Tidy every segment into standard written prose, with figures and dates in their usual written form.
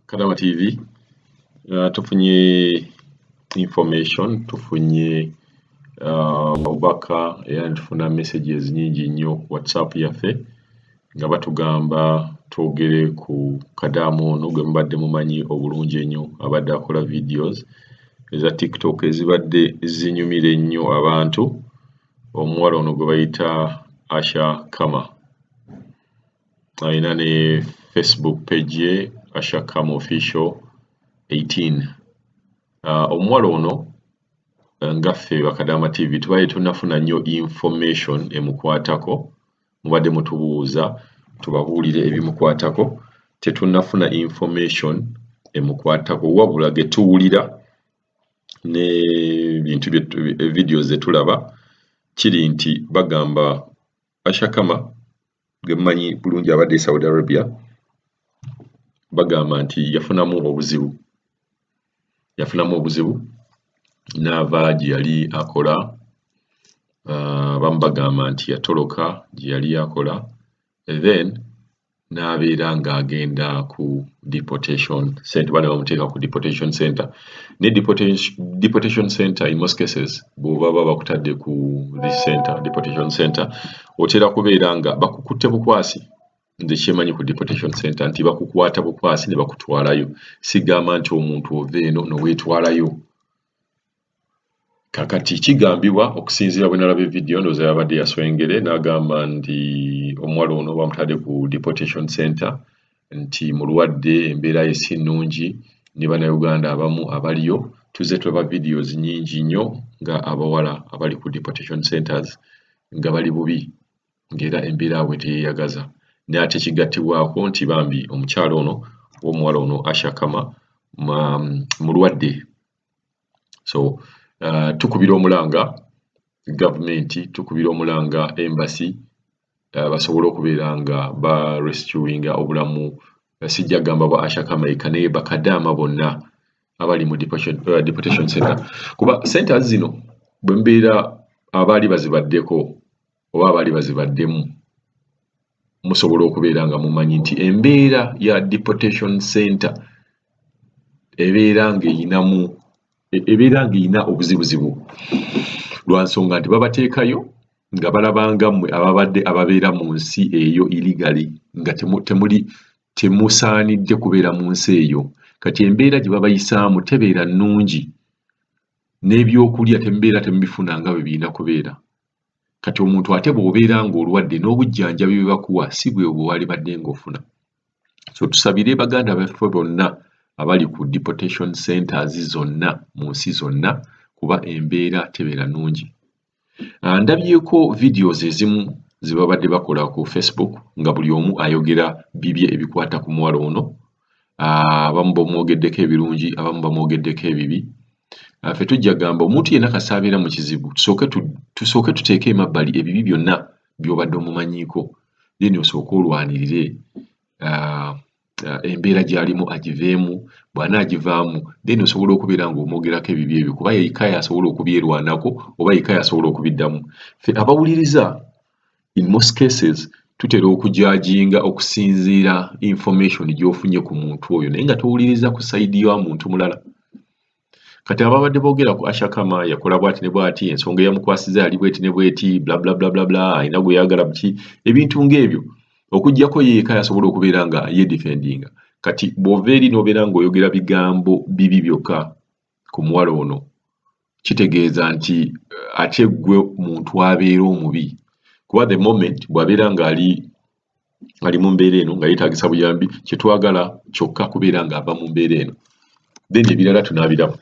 Kadama TV. Tufunye information, tufunye obubaka era netufuna messages nyingi nnyo ku WhatsApp yaffe nga batugamba twogere ku Kadaama ono gwe mubadde mumanyi obulungi ennyo, abadde akola videos eza TikTok ezibadde zinyumira ennyo abantu, omuwala ono gwe bayita Asha Kama. Alina ne Facebook page ye, Asha Kama Official 18. Omuwala ono, nga ffe Bakadaama TV tubadde tunnafuna nnyo information emukwatako. Mubadde mutubuuza tubabuulire ebimukwatako. Tetunnafuna information emukwatako, wabula ge tuwulira n'ebintu videos ze tulaba kiri nti bagamba Asha Kama, gwe mumanyi bulungi abadde e Saudi Arabia, bagamba nti yafunamu obuzibu n'ava gye yali akola. Abamu bagamba nti yatoloka gye yali akola, then n'abeera ng'agenda ku deportation center, baali bamuteeka ku deportation center. Ne deportation center, in most cases, bw'oba bakutadde ku this center, deportation center, otera kubeera nga bakukutte bukwasi. Nze kyemanyi ku deportation center nti bakukwata bukwasi ne bakutwalayo. Sigamba nti omuntu ova eno noweetwalayo. Kakati kigambibwa, okusinziira bwe nalaba evidiyo, ndowooza yabadde yaswengere n'agamba nti omuwala ono bamutadde ku deportation center, nti mulwadde, embeera ye si nnungi. Ne Bannayuganda abamu abaliyo tuzze tulaba videos nnyingi nnyo nga abawala abali ku deportation centers nga bali bubi, ng'era embeera yaabwe teyeeyagaza. Naye ate kigattibwako nti bambi omukyala ono, omuwala ono Asha Kama mulwadde. So tukubira omulanga gavumenti, tukubira omulanga embassy, basobole okubeera nga ba rescuinga obulamu, sijja kugamba bwa Asha Kama yekka, naye bakadaama bonna abali mu deportation center, kuba centers zino bwe mubeera abaali bazibaddeko oba abaali bazibaddemu, musobola okubeera nga mumanyi nti embeera ya deportation center ebeera ng'eyina obuzibuzibu, lwa nsonga nti babateekayo nga balabanga mmwe ababadde ababeera mu nsi eyo illegally, nga temuli, temusaanidde kubeera mu nsi eyo. Kati embeera gye babayisaamu tebeera nnungi, n'ebyokulya temubeera temubifuna nga bwe birina kubeera. Kati omuntu ate bw'obeera ng'olwadde, n'obujjanjabi bwe bakuwa si bwe bwe waalibadde ng'ofuna. So tusabire baganda baffe bonna abali ku deportation centers zonna mu nsi zonna, kuba embeera tebeera nnungi. Ndabyeko videos ezimu ze babadde bakola ku Facebook nga buli omu ayogera bibye ebikwata ku muwala ono. Abamu bamwogeddeko ebirungi, abamu bamwogeddeko ebibi. Ffe tujja kugamba omuntu yenna kasita abeera mu kizibu, tusooke tuteeke emabbali ebibi byonna by'obadde omumanyiiko, then osooke olwanirire embeera gy'alimu agiveemu. Bw'anaagivaamu, then osobola okubeera ng'omwogerako ebibi ebyo, kuba yekka y'asobola okubyerwanako oba yekka y'asobola okubiddamu. Ffe abawuliriza, in most cases, tutera okujudginga okusinziira information gy'ofunye ku muntu oyo, naye nga towuliriza ku side ya muntu mulala. Kati ababadde boogera ku Asha Kama, yakola bw'ati ne bw'ati, ensonga eyamukwasizza yali bweti ne bweti, bla bla bla bla bla, alina gwe yagala, buki, ebintu ng'ebyo, okuggyako ye yekka yasobola okubeera nga yeedefendinga. Kati bw'ova eri n'obeera ng'oyogera bigambo bibi byokka ku muwala ono, kitegeeza nti ate ggwe muntu abeera omubi, kuba the moment bw'abeera ng'ali ali mu mbeera eno nga yeetaagisa buyambi, kye twagala kyokka kubeera ng'ava mu mbeera eno, then ebirala tunaabiraba.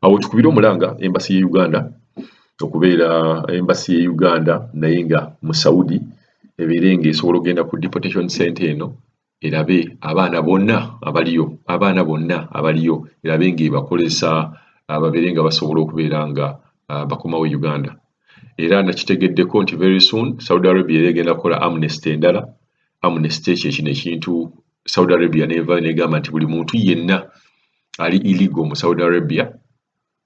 Awo tukubire omulanga embassy ye Uganda, okubeera embassy ye Uganda naye nga mu Saudi, ebeere ng'esobola okugenda ku deportation center eno, erabe abaana bonna abaliyo, abaana bonna abaliyo, erabe ng'ebakozesa babeere nga basobola okubeera nga bakomawo e Uganda. Era nakitegeddeko nti very soon Saudi Arabia era egenda kukola amnesty endala. Amnesty kye kino ekintu Saudi Arabia n'evaayo n'egamba nti buli muntu yenna ali illegal mu Saudi Arabia,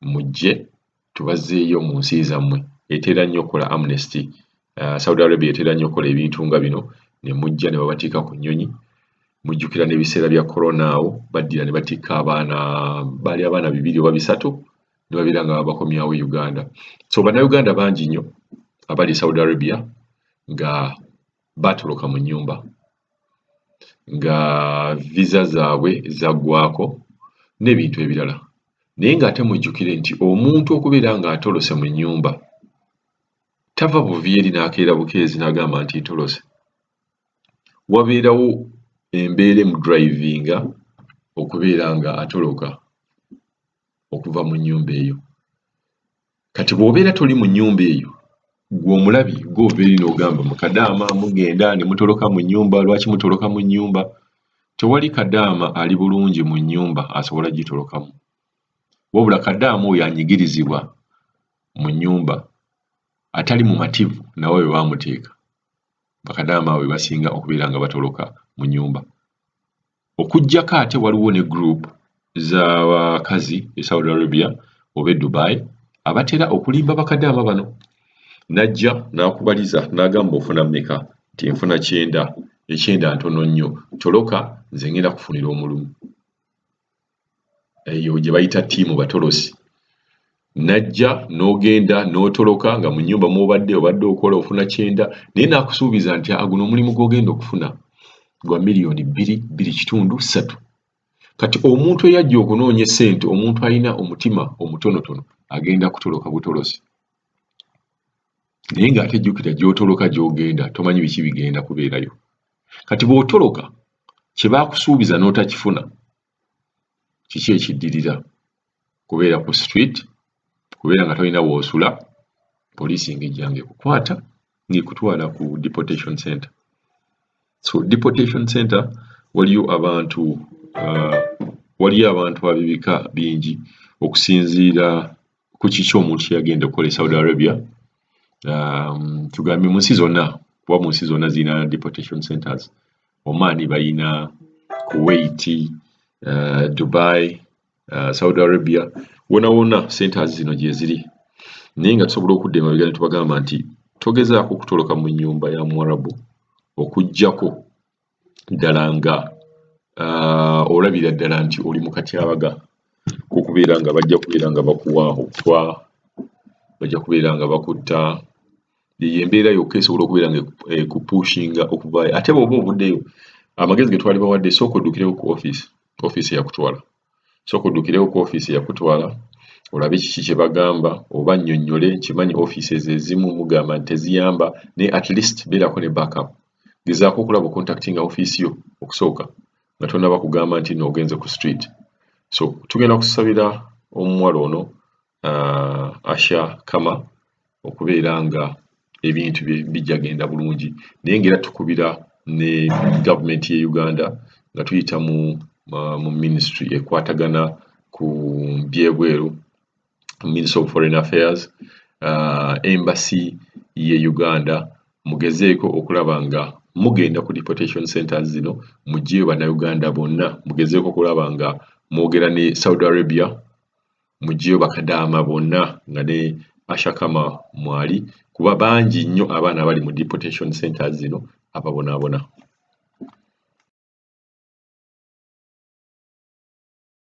mujje tubazzeeyo mu nsi zammwe. Etera nnyo okukola amnesty. Saudi Arabia etera nnyo okukola ebintu nga bino, ne mujja ne babateeka ku nnyonyi. Mujjukira n'ebiseera bya corona, awo baddira ne batikka abaana, baali abaana bibiri oba bisatu, ne babeera nga babakomyawo e Uganda. So Bannayuganda bangi nnyo abali e Saudi Arabia nga baatoloka mu nnyumba nga visa zaabwe zaggwako n'ebintu ebirala. Naye ng'ate mujjukire nti omuntu okubeera ng'atolose mu nnyumba, tava buvi eri n'akeera bukeezi n'agamba nti ntolose. Wabeerawo embeera emudrivinga okubeera nga atoloka okuva mu nnyumba eyo. Kati bw'obeera toli mu nnyumba eyo, ggwe omulabi gw'ova eri n'ogamba mukadaama mugenda ne mutoloka mu nnyumba, lwaki mutoloka mu nnyumba? Tewali kadaama ali bulungi mu nnyumba asobola gitolokamu, wabula kadaama oyo anyigirizibwa mu nnyumba, atali mumativu nawe bwe baamuteeka, bakadaama abo be basinga okubeera nga batoloka mu nnyumba. Okuggyako ate waliwo ne group z'abakazi e Saudi Arabia oba e Dubai abatera okulimba bakadaama bano. N'ajja n'akubaliza n'agamba, "Ofuna mmeka?" Nti, "Nfuna 90." "90 ntono nnyo, toloka, nze ngenda kufunira omulimu." Eyo gye bayita ttiimu batolosi. N'ajja n'ogenda n'otoloka nga mu nnyumba mw'obadde obadde okola ofuna 90, naye n'akusuubiza nti guno omulimu gw'ogenda okufuna gwa miliyoni 2, 2.5, 3. Kati omuntu eyajja okunoonya essente, omuntu alina omutima omutonotono, agenda kutoloka butolosi. Naye ng'ate jjukira, gy'otoloka gy'ogenda tomanyi biki bigenda kubeerayo. Kati bw'otoloka kye baakusuubiza n'otakifuna, kiki ekiddirira? Kubeera ku street, kubeera nga tolina w'osula, poliisi ng'ejja ng'ekukwata ng'ekutwala ku deportation center. So deportation center waliyo abantu ab'ebika bingi okusinziira ku kiki omuntu kyeyagenda okukola e Saudi Arabia. Tugambye mu nsi zonna, kuba mu nsi zonna zirina deportation centers. Oman balina, Kuwait, Dubai, Saudi Arabia, wona wonna centers zino gye ziri. Naye nga tusobola okudda emabega ne tubagamba nti togezaako okutoloka mu nnyumba ya Muwarabu okuggyako ddala nga olabira ddala nti oli mu katyabaga k'okubeera nga bajja kubeera nga bakuwa obutwa, bajja kubeera nga bakutta. Eyo embeera yokka esobola okubeera nga ekupushinga okuvaayo. Ate bw'oba ovuddeyo, amagezi ge twali bawadde, sooka oddukirewo ku ofiisi eyakutwala, sooka oddukirewo ku ofiisi eyakutwala olabe kiki kye bagamba oba nnyonnyole. Nkimanyi ofiisi ezo ezimu mugamba nti teziyamba, naye at least beerako ne backup. Gezaako okulaba ocontactinga ofiisi yo okusooka nga tonnaba kugamba nti nno ogenze ku street. So tugenda kusabira omuwala ono Asha Kama okubeera nga ebintu bye bijja genda bulungi. Naye ng'era tukubira ne gavumenti ye Uganda nga tuyita mu ministry ekwatagana ku byebweru, Ministry of Foreign Affairs, embassy ye Uganda, mugezeeko okulaba nga mugenda ku deportation centers zino, muggyeyo Bannayuganda bonna. Mugezeeko okulaba nga mwogera ne Saudi Arabia, muggyeyo bakadaama bonna nga ne Asha Kama mwali, kuba bangi nnyo abaana abali mu deportation centers zino ababonaabona.